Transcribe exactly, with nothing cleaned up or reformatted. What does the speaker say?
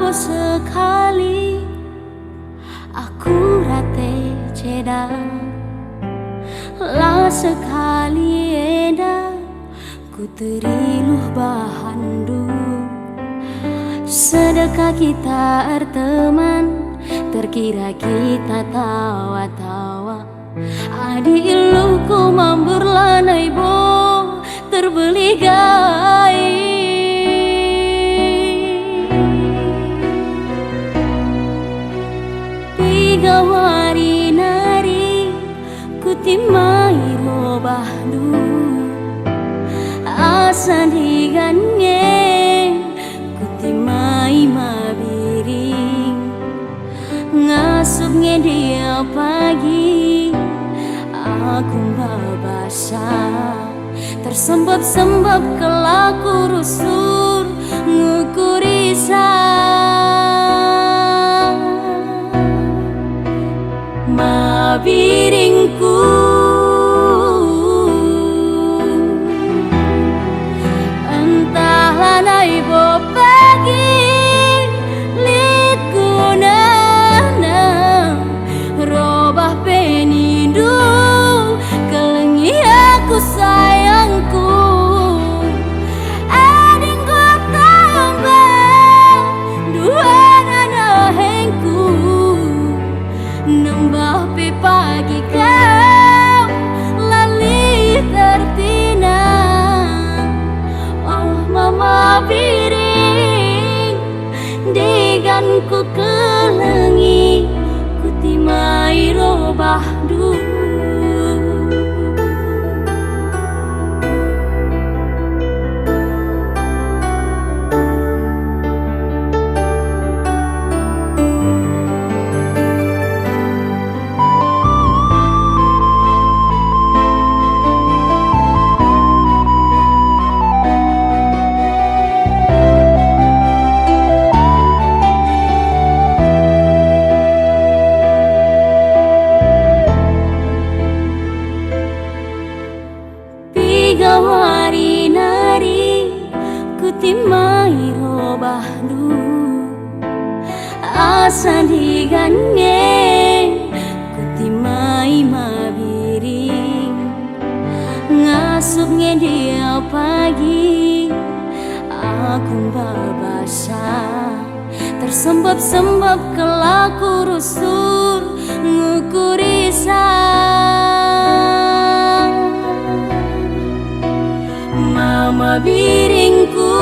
Sekali aku rate ceda, la sekali enda ku teriluh bahanndu. Sedeka kita erteman, terkira kita tawa-tawa. Adi iluhku mambur lanai bo terbeligai. Piga wari nari kutimai robahndu, asa ndigan nge kutimai mabiring. Ngasup nge dia pagi aku mbabasa, tersembep-sembep kelaku rusur ngukurisa. Mabiringku, entah lanai bo pagi lit ku nana, robah pe nindu kelengi aku sayangku. Adingku tambah dua nana hengku. Nembah pe pagi kau lalih tertina. Oh mama biring, degan ku kelengi, kutimai robahndu. Piga wari nari kutimai robahndu, asa ndigan nge kutimai mabiring. Ngasup nge dia pagi aku mbabasa, tersembep-sembep kelaku rusur ngukurisa. Mama biringku,